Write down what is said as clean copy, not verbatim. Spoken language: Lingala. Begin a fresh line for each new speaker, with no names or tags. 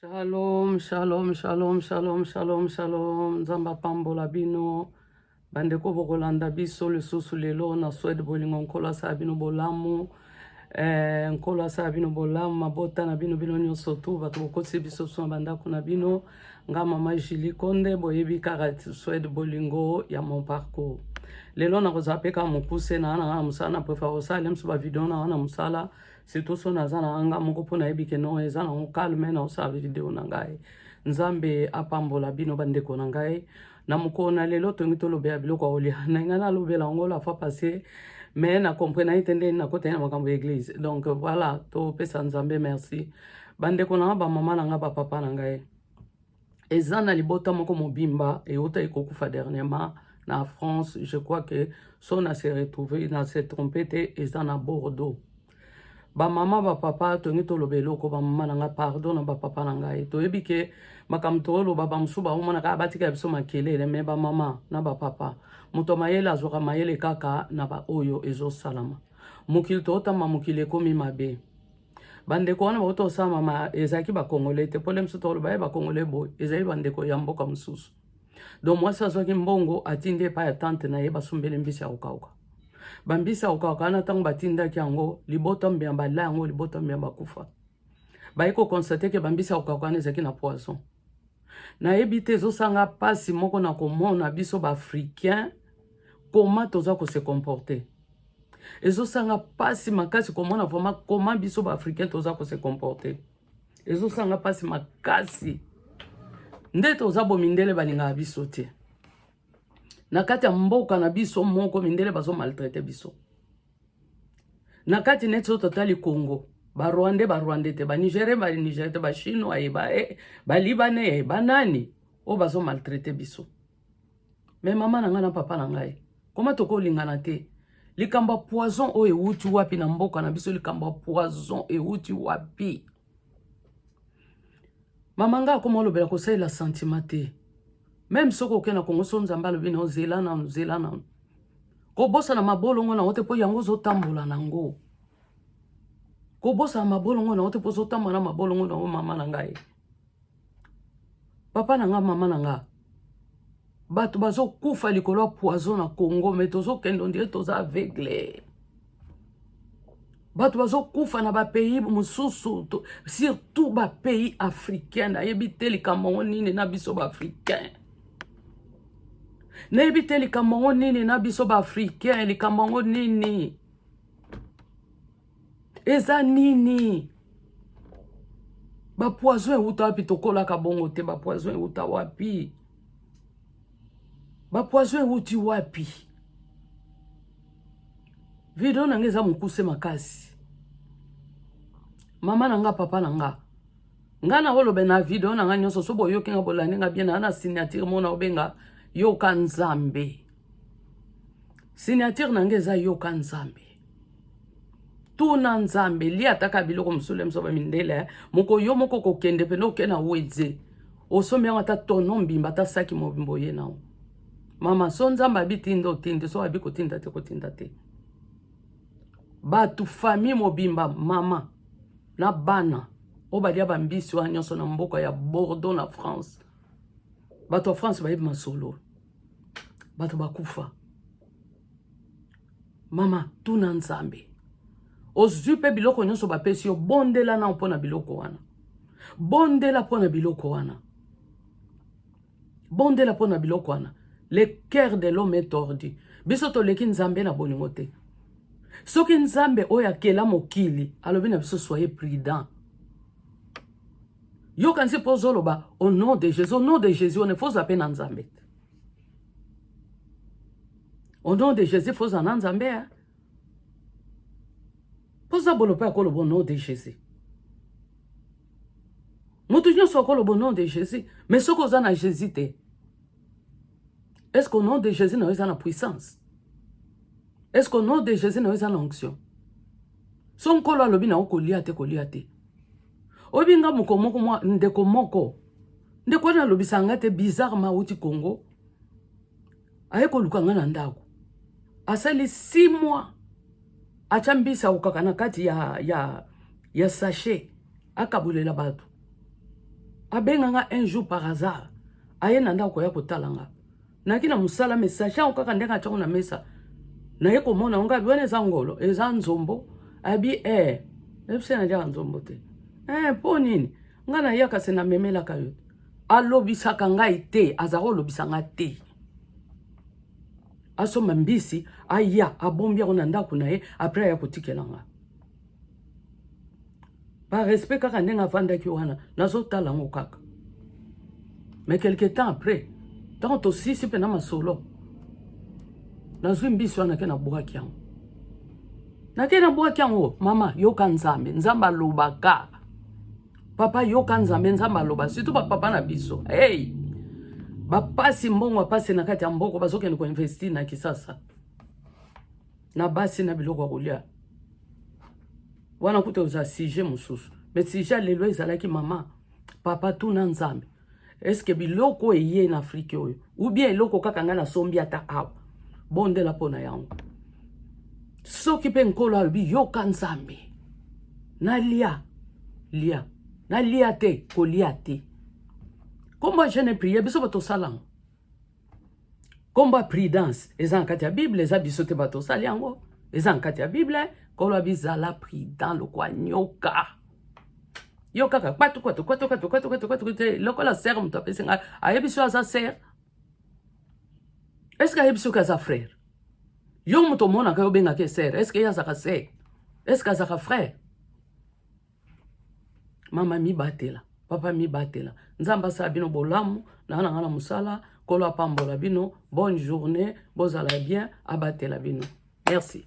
Shalom, shalom, shalom, shalom, shalom, shalom. Nzambe apambola bino. Bandeko bokolanda biso lisusu lelo na Swede bolingo nkolo asala bino bolamu. Eh, nkolo asala bino bolamu mabota na bino bino nyonso tu bato bokotisi biso biso na bandako na bino. Nga mama Julie Konde boyebi kaka Swede bolingo ya mon parcours. Lelo nakozala mpe kaka mokuse na na mosala na prefere kosala mosusu ba video na na mosala surtout so naza na nga moko mpo nayebi ke non eza nango calme na osala video na ngai. Nzambe apambola bino bandeko na ngai. Na mokolo na lelo tongi tolobela biloko ya kolia na ngai nalobela yango la fois passée mais na comprenaki te ndenge nakotaki na makambo ya église. Donc voilà, topesa Nzambe merci. Bandeko na nga, bamama na nga, bapapa na ngai, eza na libota moko mobimba eutaki kokufa dernièrement na France. Je crois que so na se retrouver na se tromper te, eza na Bordeaux. Bamama, bapapa, tongi toloba eloko. Bamama na ngai, pardon, na bapapa na ngai, toyebi ke makambo toloba, bamosusu baomona kaka batika biso makelele. Me bamama na bapapa, moto ya mayele azwaka mayele kaka na baoyo ezosalama mokili. Tootamba mokili ekomi mabe. Bandeko wana bauta kosala mama, ezalaki bakongole te, mpole mosusu toloba ye bakongole boye, ezali bandeko ya mboka mosusu. Donc mwasi azwaki mbongo, atindi epai ya tante na ye, basumbeli mbisi ya kokauka. Bambisi ya kokauka wana, ntango batindaki yango, libota mbia bala yango, libota mbia bakufa. Baye koconstater ke bambisi ya kokauka wana ezalaki na poison. Nayebi te, ezosanga mpasi moko na komona biso baafricain koma toza kose comporter. Ezosanga mpasi makasi komona vraiment comment biso baafricain toza kose comporter. Ezosanga mpasi makasi nde toza bo mindele balingaka biso te. Na kati ya mboka na biso moko, mindele bazomaltraiter biso na kati. Neti oyo totali Congo, barwandais, barwandais te, banigérien, banigérien te, bachinois ye, balibanais ye, banani oyo bazomaltraiter biso. Me mama na ngai na papa na ngai, koma tokolingana te. Likambo ya poison oyo ewuti wapi na mboka na biso? Likambo ya poison ewuti wapi? Mama ngai akoma olobela kosalela sentiment te. Même soki okei na Kongo, so Nzambe alobi na ozela nanu, zela nanu, kobosana mabolongo na yo te, mpo yango ozotambola nango. Kobosana mabolongo na yo te, mpo ozotambola na mabolongo na yo. Mama na ngai, papa na ngai, mama na ngai, bato bazokufa likolo ya poison na Congo, me tozokende on dirait toza aveugle. Bato bazokufa na bapays mosusu, surtout bapays africain. Nayebi te likambo yango nini na biso baafricain. Nayebi te likambo yango nini na biso baafricain. Likambo yango nini? Eza nini? Bapoison euta wapi? Tokolaka bongo te. Bapoison euta wapi? Bapoison euti wapi? Video na nga eza mokuse makasi. Mama na nga, papa na nga, nga na oloba na video na nga nyonso, so boyoki nga, bolandi nga bien. Na signature mona obenga yoka Nzambe. Signature na nga eza yoka Nzambe, tuna Nzambe. Lia ataka biloko mosusu le mosusu bamindele moko, yo moko kokende pene, oke na wenze, osombi yango, ata tono mbimba, ata saki mobimba, oye nango. Mama, so Nzambe abi tinda, otindi. So abi kotinda te, kotinda te. Bato, famille mobimba, mama na bana oyo balia bambisi wana nyonso na mboka ya Bordeaux na France. Bato ya France bayebi masolo, bato bakufa. Mama, tuna Nzambe. Ozwi mpe biloko nyonso bapesi yo, bondela nao mpo na biloko wana, bondela mpo na biloko wana, bondela mpo na biloko wana. Le cœur de l'homme est tordu. Biso toleki Nzambe na bolingo te. Soki Nzambe oyo akela mokili alobi na biso: "Soyez prudent", yokanisi mpo ozoloba "au nom de Jésus". Au nom de Jésus wana, faut ozala mpe na Nzambe. Au nom de Jésus, faut ozala na Nzambe. Mpo oza bolo mpe akoloba "au nom de Jésus". Moto nyonso akoloba "au nom de Jésus", mais soki oza na Jésus te, est ce qu'au nom de Jésus na yo eza na puissance? Est ce qu'au nom de Jésus na yo eza na onction? So Nkolo alobi na yo kolia te, kolia te. Oyebi nga moko moko, mwa ndeko moko, ndeko wana alobisaka nga te. Bizarrement, auti Congo, aye koluka nga na ndako. Asali 6 mois, atya mbisi akokaka na kati ya sachet, akabolela bato. Abenga nga un jour par hasard, aye na ndako koya kotala nga. Nayaki na mosala, mais sachet yango kaka ndenge atyango na mesa, naye komona yango, abi wana eza ngolo, eza nzombo. Abi eh, nayebisi naliaka nzombo te. Eh, mpo nini nga nayaka se namemelaka yo? Alobisaka ngai te, azalaka olobisa nga te. Asomba mbisi, aya abombi yango na ndako na ye, après aya kotikela nga par respect kaka ndenge avandaki wana, nazotala yango kaka. Mais quelque temps après, ntango tosisi mpe na masolo, nazwi mbisi wana, ke nabwaki yango, nake nabwaki yango. Mama, yoka Nzambe, Nzambe alobaka. Papa, yoka Nzambe, Nzambe aloba. Surtout bapapa na biso, hey! Bapasi mbongo, apasi na kati ya mboko, bazokende koinvestir na Kisasa na basi na biloko ya kolia wana. Kuta oza sujet mosusu, mais sujet lelo ezalaki mama, papa, tuna Nzambe: est-ce biloko eye na Afrique oyo, ou bien eloko kaka ngai nasombi ata awa? Bondela mpo na yango. Soki mpe Nkolo alobi yoka Nzambe, nalia, lia, nalia te, kolia te. Kombo ya jeûne, prière, biso bato tosala yango. Kombo ya prudence eza na kati ya Bible, eza biso te bato tosali yango, eza na kati ya Bible. Nkolo abizala prudent lokwa nyoka. Yo kaka kwatu kwatu kwatu kwatu kwatu kwatu kwatu te lokola sœur. Moto apesi ngai, ayebi so aza sœur? Est ce que ayebi soki aza frère? Yo moto omonaka, yo obengaka sœur, est ce que ye azaka sœur? Est ce que azaka frère? Mama, mibatela. Papa, mibatela. Nzambe asala bino bolamu. Naa na nga na mosala. Nkolo apambola bino. Bonne journée, bozala bien, abatela bino. Merci.